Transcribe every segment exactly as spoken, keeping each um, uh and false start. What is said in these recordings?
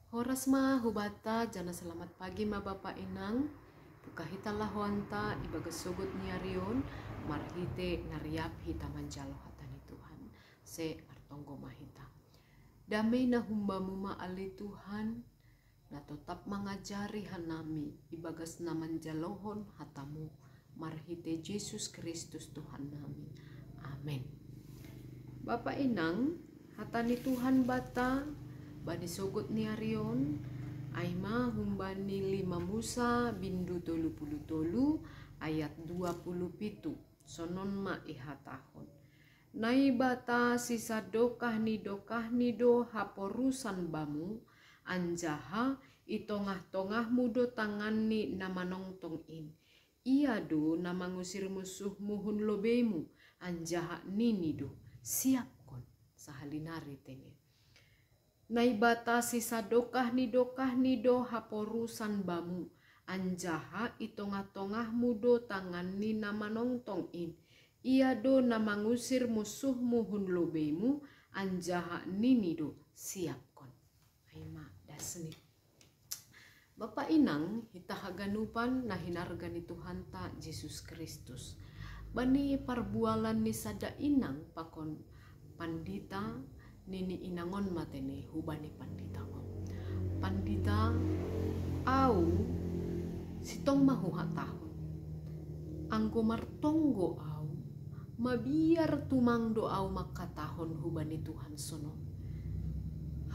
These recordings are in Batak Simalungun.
Horas ma hubata, jana selamat pagi ma bapa inang. Buka hita lahoanta ibagas sogot ni arion, marhite nariap hita manjalo hata ni Tuhan. Se martonggo ma hita. Damei na humbamu ma ale Tuhan, na totap mangajari hanami ibagas na manjalohon hatamu, marhite Jesus Kristus Tuhan nami. Amen. Bapa inang, hata ni Tuhan bata bani sogot ni arion, ai ma humbani lima Musa bindu tolu puluh tolu ayat dua puluh pitu, sonon ma ihatahon. Naibata sisadokah ni dokahni do haporusan bamu, anjaha i tongah-tongahmu do tanganni na manongtong in. Ia do na mangusir musuhmu hun lobeimu, anjaha nini do, siapkon, sahalinari tene. Naibata sisadokah ni dokahni do haporusan bamu, anjaha i tongah-tongahmu do tanganni na manongtong in. Ia do na mangusir musuhmu hun lobeimu, anjaha nini do, siapkon. Ai ma dasni. Bapa inang, hita haganupan na hinarga ni Tuhanta Jesus Kristus. Bani parbualan ni sada inang pakon pandita, nini inang on ma tene hubani pandita on. Pandita, au sitong ma huhatahon. Anggo martonggo au, mabiar tumang do au mangkatahon hubani Tuhan sonon.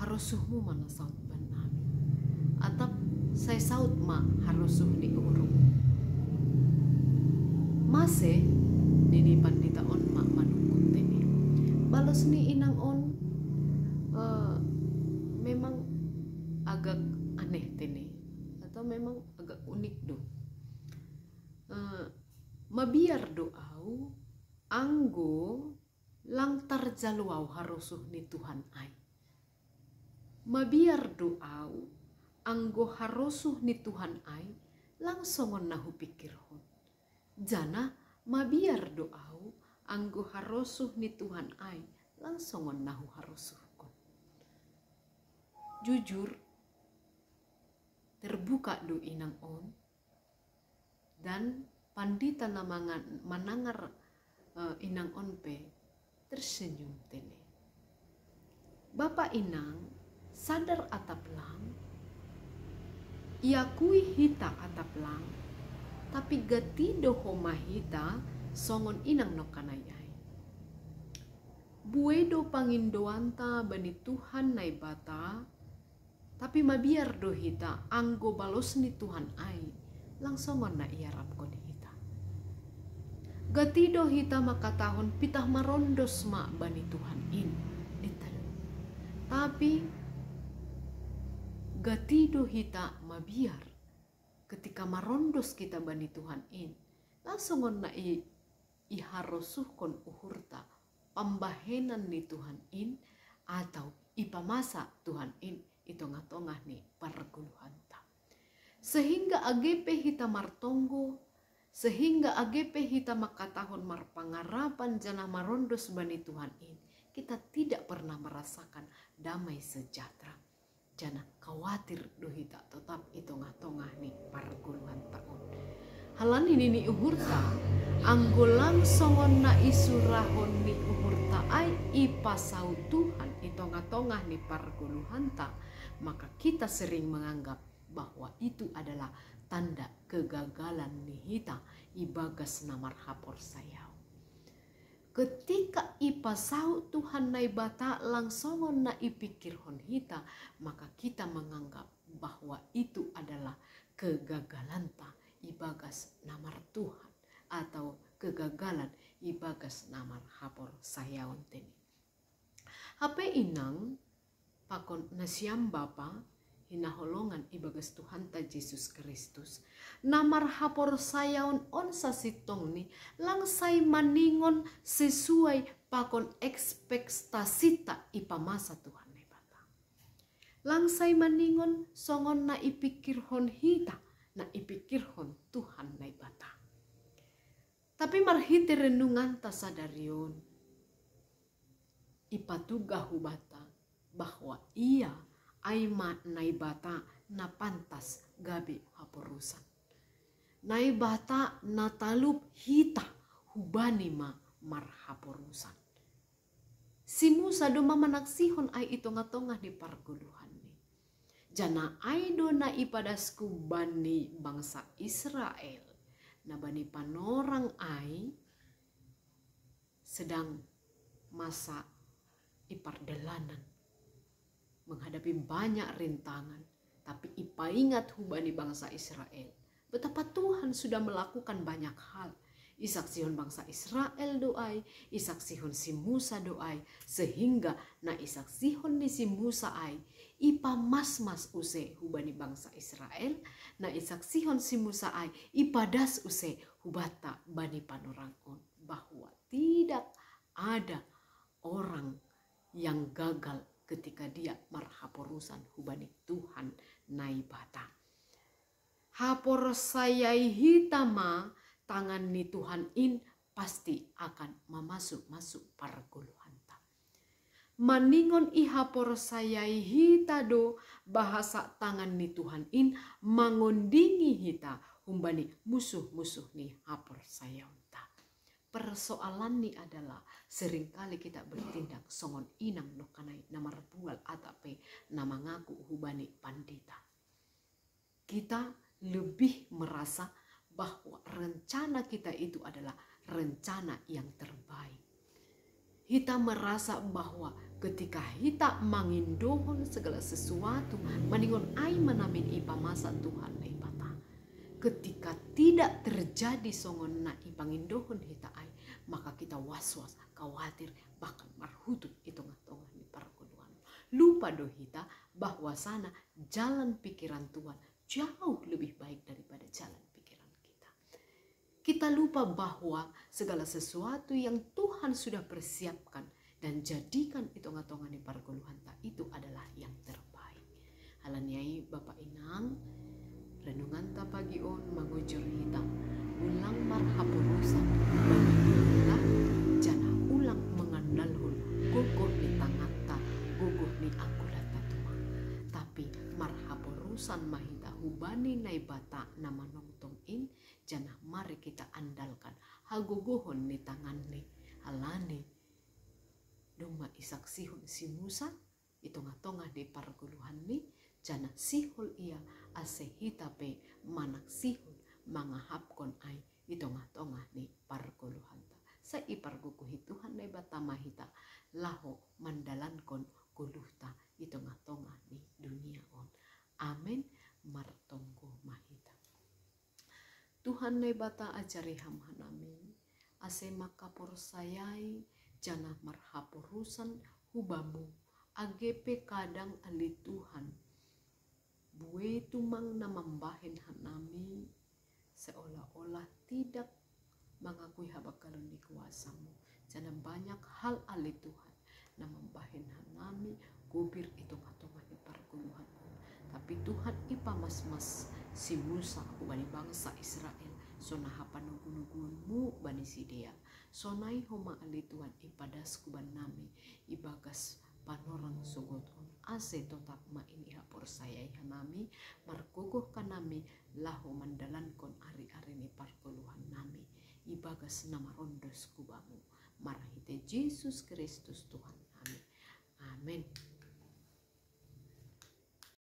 Harosuhmu ma na saut bannami. Atap sai saut ma harosuh ni uhurmu. Mase, nini pandita on ma manungkun tene. Balos ni inang on, eh, memang agak aneh tene, atau memang agak unik do. Eh, mabiar do au, anggo lang tarjalo au harosuh ni Tuhan ai. Mabiar do au, anggo harosuh ni Tuhan ai, lang songon na hupikirhon. Jana mabiar do au, anggo harosuh ni Tuhan ai, lang songon na huharosuhkon. Jujur, terbuka do inang on, dan pandita na mangan-, manangar, eh, inang on pe tersenyum tene. Bapa inang, sadar atap lang, iakui hita atap lang, tapi gati do homa hita songon inang nongkanai ai. Buei do pangindoanta bani Tuhan Naibata, tapi mabiar do hita anggo balos ni Tuhan ai, lang songon na iarapkon hita. Gati do hita mangkatahon pitah marondos ma bani Tuhan in, ninta do. Tapi gati do hita mabiar ketika marondos kita bani Tuhan in, lang songon na i, iharosuhkon uhurta pambahenan ni Tuhan in, atau ipamasa Tuhan in i tongah-tongah ni pargoluhanta. Sehingga age pe hita martonggo, sehingga age pe hita mangkatahon marpangarapan janah marondos bani Tuhan in, kita tidak pernah merasakan damai sejahtera. Janah khawatir do hita totap i tongah-tongah ni pargoluhanta on. Halani nini uhurta, anggo lang songon na isurahon ni uhurta ai ipasaut Tuhan i tongah-tongah ni pargoluhanta, maka kita sering menganggap bahwa itu adalah tanda kegagalan ni hita ibagas na marhaporsayaon. Ketika ipasaut Tuhan Naibata lang songon na ipikirhon hita, maka kita menganggap bahwa itu adalah kegagalanta ibagas na marTuhan, atau kegagalan ibagas na marhaporsayaon tene. Hape inang, pakon nasiam bapa hinaholongan ibagas Tuhanta Jesus Kristus, na marhaporsayaon on sasintongni lang sai maningon sesuai pakon ekspektasinta ipamasa Tuhan Naibata. Lang sai maningon songon na ipikirhon hita, na ipikirhon Tuhan Naibata. Tapi marhite renunganta sadari on, ipatugah hubanta bahwa Ia Ai ma Naibata na pantas gabe haporusan. Naibata na talup hita hubani ma marhaporusan. Si Musa do ma manaksihon ai i tongah-tongah ni pargoluhanni. Janah ai do na ipadasku bani bangsa Israel, na bani panorang ai sedang masa i pardalanan, menghadapi banyak rintangan, tapi ipaingat hubani bangsa Israel betapa Tuhan sudah melakukan banyak hal. Isaksihon bangsa Israel do ai, isaksihon si Musa do ai, sehingga na isaksihon ni si Musa ai ipamasmas use hubani bangsa Israel, na isaksihon si Musa ai ipadas use hubanta bani panorang on, bahwa tidak ada orang yang gagal ketika dia marhaporusan hubani Tuhan Naibata. Haporsayai hita ma tangan ni Tuhan in pasti akan mamasu-masu pargoluhanta. Maningon ihaporsayai hita do bahasa tangan ni Tuhan in mangondingi hita humbani musuh-musuh ni haporsayaonta. Persoalanni adalah seringkali kita bertindak songon inang dohkanai na marbual atau pe na mangaku hubani pandita. Kita lebih merasa bahwa rencana kita itu adalah rencana yang terbaik. Hita merasa bahwa ketika hita mangindohon segala sesuatu, maningon ai ma namin ipamasa Tuhan Naibata. Ketika tidak terjadi songon na ipangindohon hita ai, maka kita was-was, khawatir, bahkan marhutut i tongah-tongah ni pargoluhan. Lupa do hita bahwasana jalan pikiran Tuhan jauh lebih baik daripada jalan pikiran kita. Kita lupa bahwa segala sesuatu yang Tuhan sudah persiapkan dan jadikan i tongah-tongah ni pargoluhanta itu adalah yang terbaik. Halani ai Bapa Inang, renunganta pagi on mangujur hita, ulang marhaporusan bani Tuhan, janah ulang mangandalhon gogoh ni tanganta, gogoh ni angkulanta tumang. Tapi marhaporusan ma hita hubani Naibata na manongtong in, janah mari kita andalkan hagogohon ni tanganni, halani domma isaksihon si Musa i tongah-tongah ni pargoluhanni, janah sihol ia ase hita pe manaksihon, mangahapkon ai i tongah-tongah ni pargoluhanta. Sai ipargogohi Tuhan Naibata ma hita laho mandalankon goluhta i tongah-tongah ni dunia on. Amen. Martonggo ma hita. Tuhan Naibata, ajari Ham hanami ase mangkaporsayai janah marhaporusan hu Bamu, age pe kadang ale Tuhan, buei tumang na mambahen hanami seolah-olah tidak mangakui habanggalon ni kuasa-Mu. Janah banyak hal ale Tuhan na mambahen hanami gobir i tongah-tongah ni pargoluhan on. Tapi Tuhan, ipamasmas si Musa hubani bangsa Israel, sonai hapanogu-noguon-Mu bani sidea. Sonai homa ale Tuhan ipadasku bannami ibagas panorang sogot on, ase totap ma i na ihaporsayai hanami, margogoh hanami laho mandalankon ari-ari ni pargoluhannami ibagas na marondos hu Bamu. Marhite Jesus Kristus Tuhan nami. Amen.